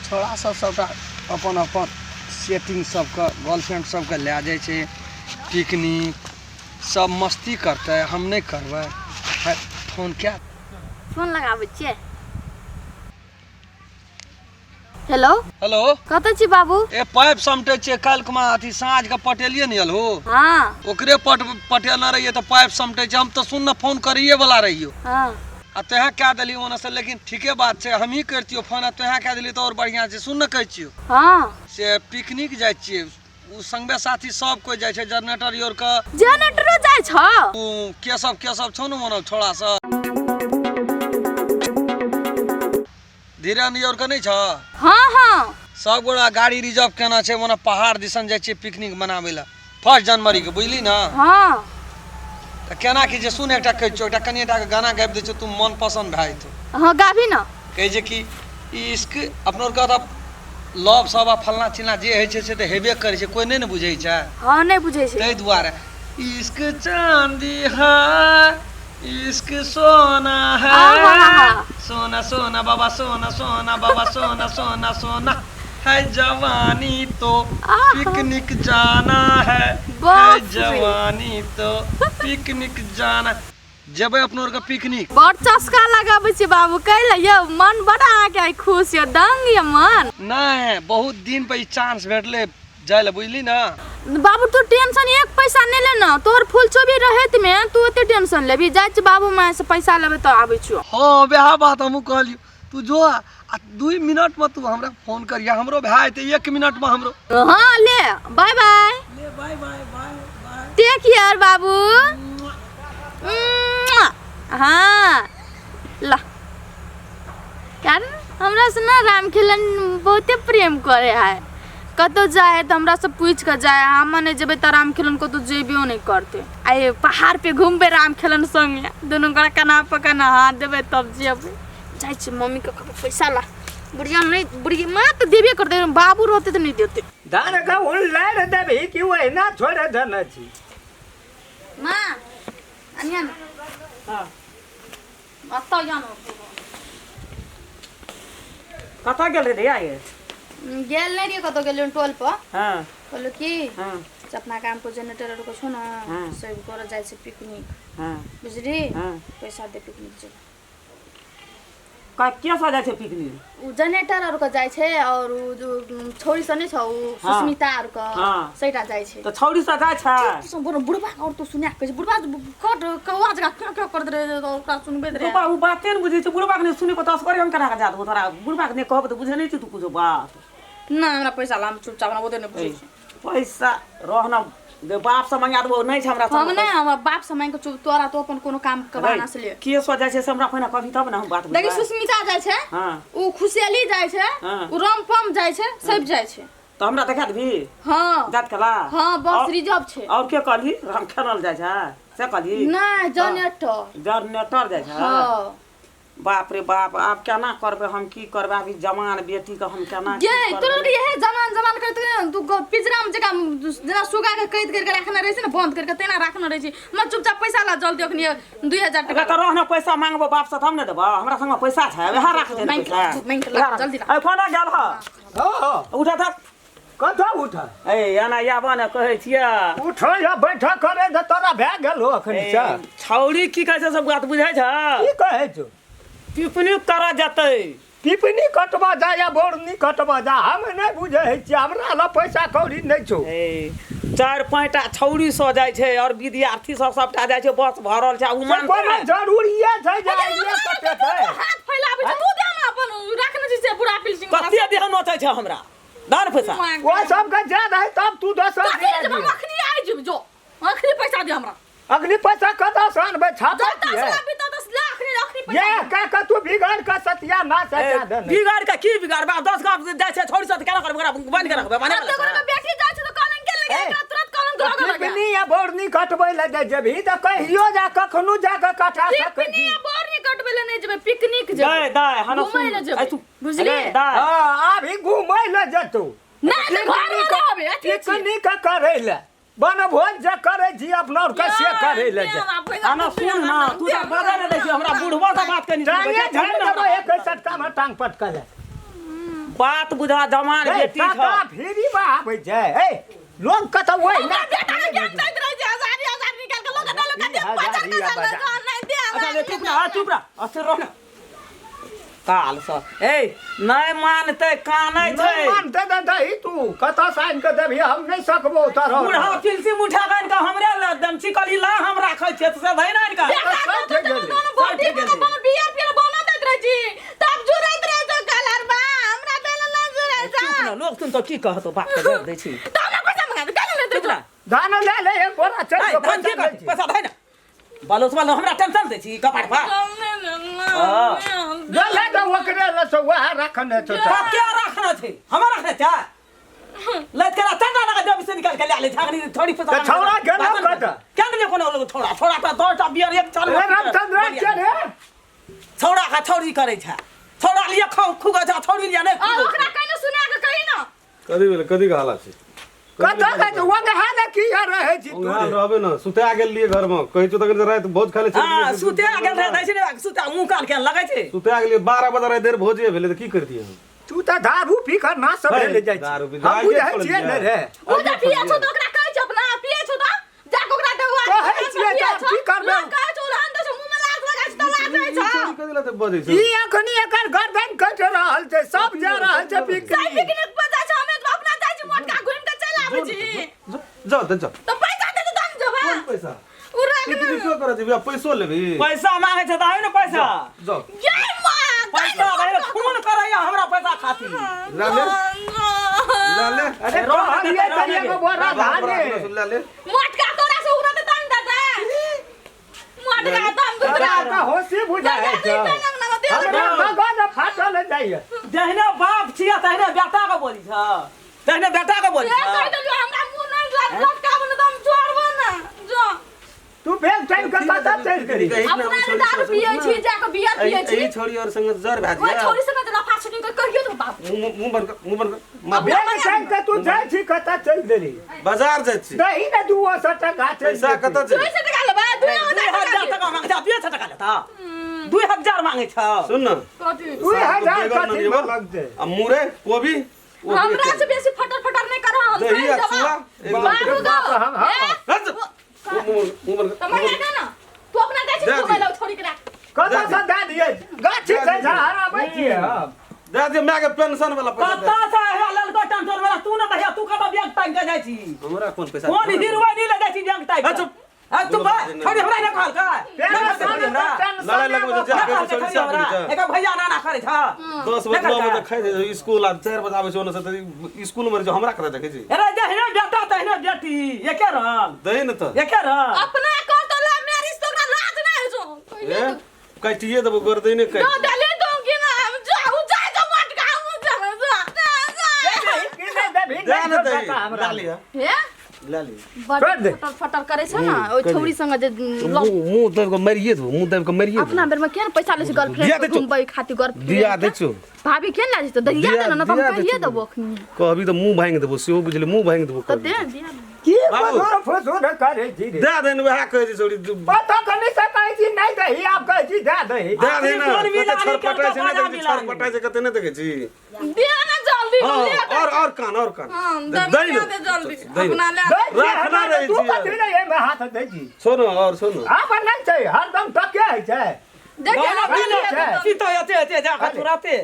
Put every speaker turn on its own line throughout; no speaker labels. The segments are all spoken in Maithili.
छोड़ा सब सबटा अपन अपन सेटिंग सबके गर्लफ्रेंड सबके लए जाइ छै पिकनिक, सब मस्ती करतै, हम नहि करबै। है, फोन कए
फोन लगाबै छियै। हेलो।
हेलो।
कतऽ छी बाबू?
ए पाइप समटै छियै, काल्हि खुमा अथी साँझ के पटेलियै ने अलहु।
हाँ।
ओकरे पटेने रहियै तऽ पाइप समटै छै। हम तऽ सुन ने फोन करैये वाला रहियो।
हाँ।
आ तोहे कए देली ओने से, लेकिन ठीके बात छै, हमही करितियो फोन आ तोहे कए देली तऽ और बढ़िया छै। सुन ने कहै छियो।
हाँ।
से पिकनिक जाइ छियै, उ संगबे साथी सब कोइ जाइ छै, जनरेटर your के।
जनरेटरो जाइ छौ?
उ केशव केशव छौ ने ओने छोड़ा सब। धीरेन your के नहि छौ?
हाँ हाँ।
सब गोरा गाड़ी रिजर्व केना छै, ओने पहाड़ दिसन जाइ छियै पिकनिक मनाबै लए 1 जनवरी के, बुझली ना?
हाँ।
तऽ केना की छै सुन, एकटा कहै छियौ, एकटा कनिए टा के गाना गाबि दै छियौ, तू मन पसन्द भए जेतौ।
हाँ गाबी ना।
कहै छै कि इश्क अपनो आरके तऽ लव सब आ फलना चिलना जे होइ छै से तऽ हेबे करै छै, कोइ नहि ने बुझै छै।
हाँ नहि बुझै छै।
ताहि दुआरे इश्क चांदी है, इश्क सोना है,
आहा।
सोना सोना बाबा सोना सोना बाबा सोना सोना सोना है, जवानी तो
आहा।
पिकनिक जाना है,
बाप
है
रे।
जवानी तो पिकनिक जाना। जेबै अपनो आरके पिकनिक।
बड़ चस्का लगाबै छी बाबू, कैला यौ मन बड़ा अहाँके आइ खुश यऽ, दंग यऽ मन।
नहि, बहुत दिन पर ई चांस भेटलै जाय लए, बुझली ना?
बाबू तू टेंशन एक पैसा नहि ले ना, तोहर फूल चोबी रहैत में तू एते टेंशन लेबी? जाइ छी बाबू माय से पैसा लेबै तऽ आबै छियौ।
हाँ वएह बात हमहूँ कहलियौ, तू जो आ 2 मिनट में तू हमरा फोन करिया, हमरो भए जेतै 1 मिनट में हमरो।
हाँ ले, बाय बाय।
ले bye bye bye bye.
Take care बाबू। हाँ ल, कारण हमरा से ना राम खेलन बहुते प्रेम करे है, कतौ जाए है तऽ हमरा से पूछि कऽ जाए, हम नहि जेबै तऽ राम खेलन कतौ जेबो नहि करतै। आइ पहाड़ पे घूमबै राम खेलन संगे, दुनू गोरा कना पर कना हाथ देबै तब जेबै। जाइ छी मम्मी के कहबै पैसा ला, बुढ़िया नहि, बुढ़िया माँ तऽ देबे करतै, बाबू रहतै तऽ नहि देतै।
धान गहूँ लारि देबही कि ओहिना छोड़ि देने छी?
माँ अनिया ने।
हाँ।
अतऽ या ने।
कतऽ गेल रही ये?
गेल नहि रहियै कतौ, गेलियै टोल पर।
हाँ।
कहलहुँ की
हाँ।
से अपना काम पर जनरेटर आर के छौ ने।
हाँ।
सब करऽ जाइ छै पिकनिक।
हाँ।
बुझली?
हाँ।
पैसा दे पिकनिक जेबै।
का के सब जाइ छै पिकनिक?
उ जनरेटर आर के जाइ छै और उ जो छौरी सब नहि छौ उ
हाँ।
सुस्मिता आर के।
हाँ।
सैटा जाइ छै।
तऽ छौरी सब जाइ छै?
सब बड़ बुढ़बा और तो सुना कहै छै, बुढ़बा कट कौआ जकाँ क्यों क्यों करैत रहै छै, तऽ ओकरा सुनबैत रहै।
बुढ़बा उ बाते ने बुझै छै, बुढ़बा के नहि सुनै पर असगरे हम केना कऽ जा देबौ तोरा? बुढ़बा के नहि कहबै तऽ बुझै नहि छै तू कुछो बात।
ना हमरा पैसा ला, हम चुपचाप हमरा ओते नहि बुझै छै।
पैसा रह ना, जे बाप से मंगा देबो नहि छै हमरा
हम
संग।
नहि, हमरा बाप से मांगि के चुप, तोरा तो अपन कोनो काम के बहाना से ले।
के सो जाइ छै से हमरा पहिने कहबी तब ने हम बात
देखी
बुझबै।
सुस्मिता जाइ छै।
हाँ।
उ खुशेली जाइ छै।
हाँ।
उ रामपम जाइ छै, सब जाइ छै।
तऽ हमरा देखा देबी?
हाँ।
जात कला?
हाँ, बस रिजर्व छै।
और के कहली? राम खेलल जाइ छै से कहली?
नहि, जनरेटर।
जनरेटर जाइ छै?
हाँ।
बाप रे बाप, आब केना करबै हम, की करबै आब ई जवान बेटी के हम केना की
गे
करबै?
तोरा के इहे जवान जवान करैत रहे ने, तू पिंजरा में जका जेना सुगा के कैद करके राखने रहे छै ने, बंद करके तेना राखने रहे छै। हमरा चुपचाप पैसा ला जल्दी, अखनी 2000 टका।
अगर तऽ रह ने, पैसा मांगबो बाप से तब ने देबो, हमरा संग पैसा छै, वएह राख दे ने
मांगि
पैसा।
के मांगि के ला, जल्दी ला।
ए कोना गेल ह?
हँ।
उठा थक।
कतऽ उठ?
ए एना आबऽ ने कहै छियै।
उठ या बैठ करे तऽ तोरा भए गेल हो अखन
ए,
से।
छौड़ी की कहै छै सब बात बुझै छ?
की कहै छौ?
पिपनी करऽ जेतै।
पिपनी कटबऽ जा या बोरनी कटबऽ जा, हम नहि बुझै छियै, हमरा लग पैसा कौड़ी नहि छौ।
ए 4-5 टा छौड़ी सब जाइ छै और विद्यार्थी सब सबटा जाइ छै, बस भरल छै, आ उ
से
मानतै?
कोनो जरूरिये छै जे आइये कटेतै?
हाथ फैलाबै छै, तू दे ने अपन राखने छी से बुढ़ा पिलसिंग वाला।
कते देह नोचै छै हमरा, दऽ ने पैसा।
ओ सबके जे रहै तब तू दोसर
कथी
दिना
रे जब हम
दिहे।
अखनी आइ जेब, जो अखनी पैसा दे हमरा।
अखनी पैसा कतऽ से आनबै? छापै
जब
छियै।
10 लाख बीता 10 लाख अखनी अखनी पैसा
ये
दे।
कह के तू बिगाड़ के सतिया ना
ए,
सचा दे।
बिगाड़ के की बिगाड़बै? आब 10 गाँव जाइ छै छौड़ी सब तऽ केना करबै? ओकरा बन्द के रखबै? माने
अब
वाला
तो
छै।
ओकरा बेटी जाइ छै तऽ कहलन के लगे,
ए,
एकरा तुरंत कहलन के लगे।
पिपनी या बोरनी कटबै लए जे जेबही तऽ कहियो जा कखनो जा कऽ कटा सकै
पिकनिक
छी।
या बोरनी कटबै लए नहि जेबै, पिकनिक जेबै।
दाय दाय हन
घुमै लए जेबै।
ए, तू
बुझलियै?
अरे, दाय।
हँ, अभी घुमै लए जेतौ।
नहि तऽ घरमे रहबै, अथी छियै।
पिकनिक करै लए, बनभोज जे करै छी अपना आरके से करै लए जे।
आना सुन ना, तू तऽ बजै नहि दै छी हमरा, बुढ़बो से बात कनी
टांगे झाड़ि देबो एक सटकामे टांग पटकल है।
बात बुझा जवान
ए,
बेटी छ
टाका फ्री में आबै छै ए लोग कतौ ओहि
हमरा बेटा के ज्ञान दैत रहै छै हजारी हजार निकाल के लोग लोग
ई
दे
हजारी
पैसा
आ
के
बाजार।
घर नहीं दे
अच्छा ले चुप रह चुप रह अस्थिर रह ना काल सँ ए नहि मानतै कानै छै
नहि मानते तऽ दही तू कतऽ से आनि कऽ देबही हम नहि सकबो तोरा
बूढ़ा तुलसी मुठा आनि कऽ हमरे लए दम छी कहली ला हम राखै छियै तऽ से धै ने आनि कऽ
बेटा
सब
के
ठीक
दोनों
गेलै।
दोनों भौजी
सब ठीक
के
गेलै।
बन बियर पियर बना दैत रहै छी तब जुड़ैत रहै छौ कलर बा हमरा देल ना जुड़ै छौ
चुप ना लोग सुन तऽ की कहतो बाप के जवाब दै छी
तऽ हमरा पैसा मंगा दे काहे ले
चुप ना
धान ले ले एक बोरा चल
ए, धान के करतै? पैसा धै ने बालो वालो हमरा टेंशन दै छी कपार पर हाँ।
ले ले तऽ ओकरे ले से वएह रखने छौ तऽ।
के रखना छै हमरा रखने छै लैत के चंदा लगा जेब से निकाल के ले ले झागनी थोड़ी पैसा
तऽ छौड़ा गेलौ कतऽ?
क्या गेलै कोनो लोग छोड़ा छोड़ा तऽ 10 टा बियर एक चाल
ए रामचंद्र के रे
छौड़ा का छौड़ी करै छै छौड़ा लिए खाउ खुगा जा छौड़ी लिए नहि
आ
खुगै
ओकरा
छै।
कहिनो सुना के कही ना
कदी भेलै कदी के हालत छै
कतऽ गए तऽ ओंघा ने की रहै छी तू
ओंघा रहबे न सुता गेल लिए घर में कहै छौ तखन राति भोज खाले चलि
हाँ
गेलियै।
सुते गेल रहै दै छै ने सुते मुँह कान के लगै छै
सुता गेलियै 12 बजे राति देर भोजे भेलै तऽ की करतियै हम
तू तऽ दारू पी कऽ ना सब
है,
ले जाइ छी
दारू पी-
हम
दारू
बुझै
छोड़ि
छियै
दियै।
ने रे
ओ जे पिए छौ तऽ ओकरा कहै छौ अपना पिए छौ तऽ जाके ओकरा देबो
कहै छियै तऽ की करबै?
कहै छौ रहन दे छौ मुँह में लाज लगै छौ तऽ लाज होइ
ई
छौ
छोरी कथी लए तऽ बजै छौ
ई अखनी एकर गर्दन कटि रहल छै सब जा रहल छै
सही
पिकनिक
पिकनिक पर जाइ छौ हमे तऽ अपना जाइ छी मोटका घुमि के चलि आबै छी
जाओ तऽ जाओ
तऽ पैसा दे दे तहन जेबै
कोन पैसा
उ राख ने
पिकनिक क्यों करै जेबही आ पैसो लेबही
पैसा मांगे छै तऽ है ने पैसा
जाओ
ये माँ
पैसा है फोन करैया हमरा पैसा खातिर
ला ले ला ले
अरे कहलियै तऽ एगो बोरा धाने
ला ले
मोटका तोरा से उगरा तऽ तहन दे दे मोटका तहन दूसरा
तोरा तऽ होशी बुझाइ छौ हमरा मगज फाटल जाइए
जहिने बाप छियै तहिने बेटा के बोली छ तहिने बेटा के बोली छ
हमरा मुँह नहीं लटकाबो न तऽ हम छोड़बो ना जो
तू बेग टाइम के कतऽ चलि गेली
अपना ने दारू पियै छी जाके बियर पियै छी
एहि छोरी और संग जर भए
ओइ
जाय
छोरी संगे जे लफा छुटी के कहियो तो बाप
मुंह मुंह बंद कर मुंह बंद कर माफ
बेग टाइम के तू जाइ छी कतऽ चलि गेली
बाजार जाइ छी
दही ने 200 टका चलि
पैसा कतऽ छै
200 टका लेबै
2000
2000
टका मांगे छ 200 टका लेता 2000 मांगे छ
सुन न
कथी
2000 कथी में लगतै
आ मुरे कोबी
हमरा से बेसी फटर फटर नहीं कर हम
दही
सही
आ
जवाब
चूड़ा एकदम
बाबू
बाप
गो
हम हम
ए,
हट। मुंह मुंह बंद
तऽ
कर
मना दे ना तू अपना जाइ छी
दे दी।
घुमै लए छोड़ी के राख
कतऽ से दए दियै गाछी से झहराबै छियै हम
दे दे माय के पेंशन वाला पैसा दे
कतऽ से हे ललको टेंशन वाला तू न दहिया तू कतऽ बैंक टांग के जाइ छी
हमरा कोन पैसा
कोन हिरवा नहीं ले जाइ छी बैंक टांग
अच्छा।
आ तू बा छोड़ी हमरा नहीं कहल का
लड़ाई लगबै छै, जा।
ना कहल के छोड़ी हमरा एकर भैया ना ना करै छ
10 बजे 9 बजे खाइ छै स्कूल आ 4 बजे आबै छै ओने से तऽ स्कूल में रहै छै हमरा कतऽ देखै छै
अरे जहिना बेटा तहिना बेटी एके रंग
दही ने तऽ
एके रंग
अपना कर तो ला मेरी से तोरा लाज नहीं हो
ए काटिए देबो गर्दने
दो
काटि
डाले दूंगी ना हम जाऊ जा जो मटका हम जा जा जा
कि नहि देबही
दे
नहि
ने
छौ
दही
टका हमरा
ला लिअ
हे
ला लिअ
बड़
छोड़ दे।
फटर फटर करे छै ना ओइ छौरी संग जे
मुंह मुंह दबि कऽ मारिए देबो मुंह दबि कऽ मारिए
अपना बेर में केहन पैसा लै छै
दिया
गर्लफ्रेंड
दै छौ।
घुमबै खातिर गर्लफ्रेंड
दिया दै छौ।
भाभी केहन लागै छै दिया दे ना न तऽ हम
दिया दै
कहिए
छौ।
देबो अखनी
कहबी तऽ मुंह भांगि देबो सेहो बुझली मुंह भांगि देबो
तऽ
कहबी
दे दिया दे।
की
बाबू।
फुसुर फुसुर करै छी रे
दे दे ने वएह कहै छै छौड़ी
पता कनी से कहै छी नहि दही आब कहै छी दए दही
दे दे ने
कोन
कते
मिलानी
छरपटाइ छै नहि
केलकै,
देखै छी छरपटाइ छै कते नहि देखै छी
दिया ना जल्दी
हाँ
ले दे।
और और कान और कान
हाँ,
दे
दे
ने
दे जल्दी
दे ने।
अपना ले
दै छी
राखना
हमरा
रहै
तू
छी
कथी लए एहिमे हाथ दै छी
सुनो और सुनो
आब नहि छै हरदम टके होइ छै
देखिए
ना,
ना,
ना,
ले दे।
सीतो एते एते जा के तुरते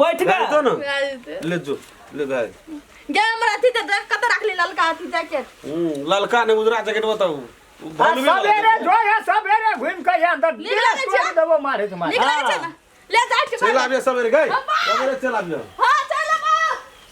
बैठ
गाय
गए
दो ना
भए जेतै।
ले जो ले गाय
गे हमरा अथी दे दे कतऽ राखली ललका अथी जैकेट
ललका ने उजरा जैकेट बताऊ
आ
भलुए वाला
सबेरे
जैकेट।
जो है सबेरे घुमि कऽ यहाँ अंदर
नीक लागै छै?
तोड़ि देबो मारे से मारे
नीक लागै छै ने ले जाइ छी
चलि आबियो सबेरे गई
अब्बा!
सबेरे चलि आबियो
हाँ चल अब्बा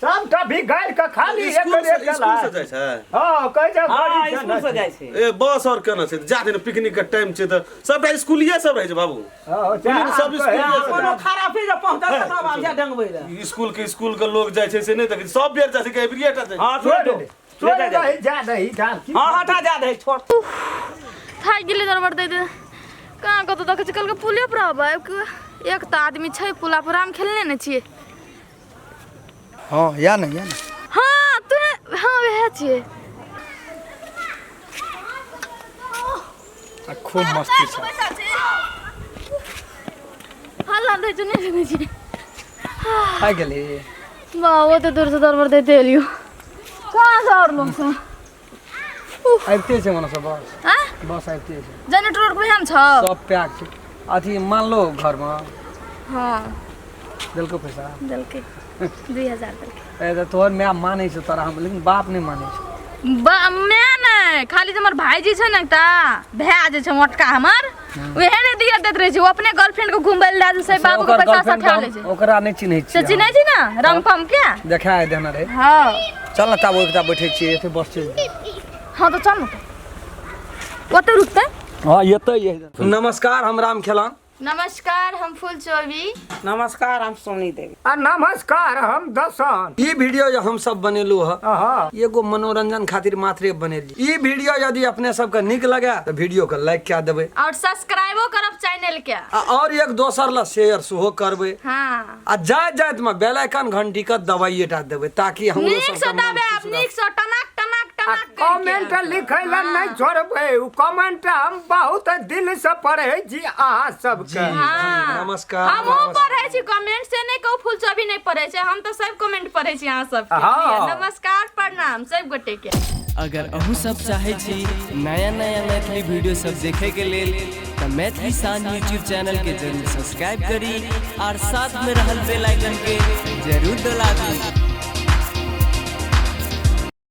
सबटा भी गाड़ि कऽ खाली
स्कूल
एकरे
से
चला
स्कूल से जाइ छै
हँ कहै छै
हाँ
गाड़ी
स्कूल से जाइ छै
ए बस और केना छै जा दिन पिकनिक के टाइम छै तऽ सबटा स्कूलिये सब रहै छै बाबू
हँ सएह
सब
कहै
स्कूल
छै।
कोनो खराबी जे पहुँचल तऽ सब आब जा डंगबै लए
स्कूल के लोग जाइ छै से नहि देखै छै सब बेर जाइ छै कि एबरिये टा जाइ छै
हाँ छोड़
छोड़ि
दो
दे छोड़ि दही जा दही जा की
हाँ हटा जा दे छोड़
थाकि गेलै दरबर दै दे कहाँ कतौ देखै छियै कहलकै पुले पर अबै एक तऽ आदमी छै पुला पर हम खेलने नहि छियै
हाँ या ना या ना
हाँ तू हाँ वएह छियै
आ खूब मस्ती छै
हल्ला दै छै नहि देखै छियै
आ गेली।
वाह, वो तो दूर से दरबार देते एलियो। कहाँ से और लोग से?
आबिते छै मने सब बस।
आ?
बस आबिते छै।
जनरेटर रोड पे हम छ।
सब पैक छै। अथी मानलो घरमे?
हाँ।
देलको पैसा?
देलकै, 2000 देलकै।
ए तऽ तोहर माय मानै छौ तोरा हम, लेकिन बाप नहि मानै छौ।
माय नहि, खाली जे हमर भाईजी छै ने एकटा भाय जे छै मोटका हमर, उहे ने दिया दैत रहै छै। ओ अपने गर्लफ्रेंड के घुमबै लए लए जाइ छै, बाबू के
ओकर
पैसा सब
गर्लफ्रेंड
खा
के
लै छै।
ओकरा नहि चिन्है
से
छियै।
चिन्है छी ने रंगपम के?
देखा देने रहै।
हाँ।
चल ने तब ओकरा बैठै छियै, एते बस चलि जेतै।
हाँ तऽ चल ने तऽ। ओतऽ रुकतै?
हाँ एतै। नमस्कार, हम राम खेलान।
नमस्कार, हम फूल चौबी।
नमस्कार, हम सोनी देवी।
आ नमस्कार, हम दसन।
ई वीडियो जो हम सब बनेलू ह
हाँ,
एगो मनोरंजन खातिर मात्रे बनेली। ई वीडियो यदि अपने सबके नीक लगे तऽ वीडियो के लाइक कए देबै
और सब्सक्राइबो करब चैनल के
आ और एक दोसर ला शेयर सेहो करबै।
हाँ।
आ जाइत जाइत में बेल आइकन घंटी के दबाइए टा देबै ताकि हमरो
नीक से
सबके मन
दबायब,
खुश रहत।
नीक से टनाक टनाक
आ
टनाक
कमेंट
करके।
लिखै लए नहि छोड़बै। ओ कमेंट हम बहुत दिल से पढ़ै छी अहाँ सबके।
जी।
हाँ।
नमस्कार,
हमहूँ
नमस्कार।
पढ़ै छी कमेंट, से नहि कहू फूल चौबी नहि पढ़ै छै, हम तऽ सब कमेंट पढ़ै छी अहाँ सबके।
हाँ।
नमस्कार, प्रणाम सब गोटे के।
अगर अहूँ सब चाहै छी नया नया मैथिली वीडियो सब देखे के लेल तऽ मैथिली शान यूट्यूब चैनल के जरूर सब्सक्राइब करी और साथ में रहल बेल आइकन के जरूर दबा दी।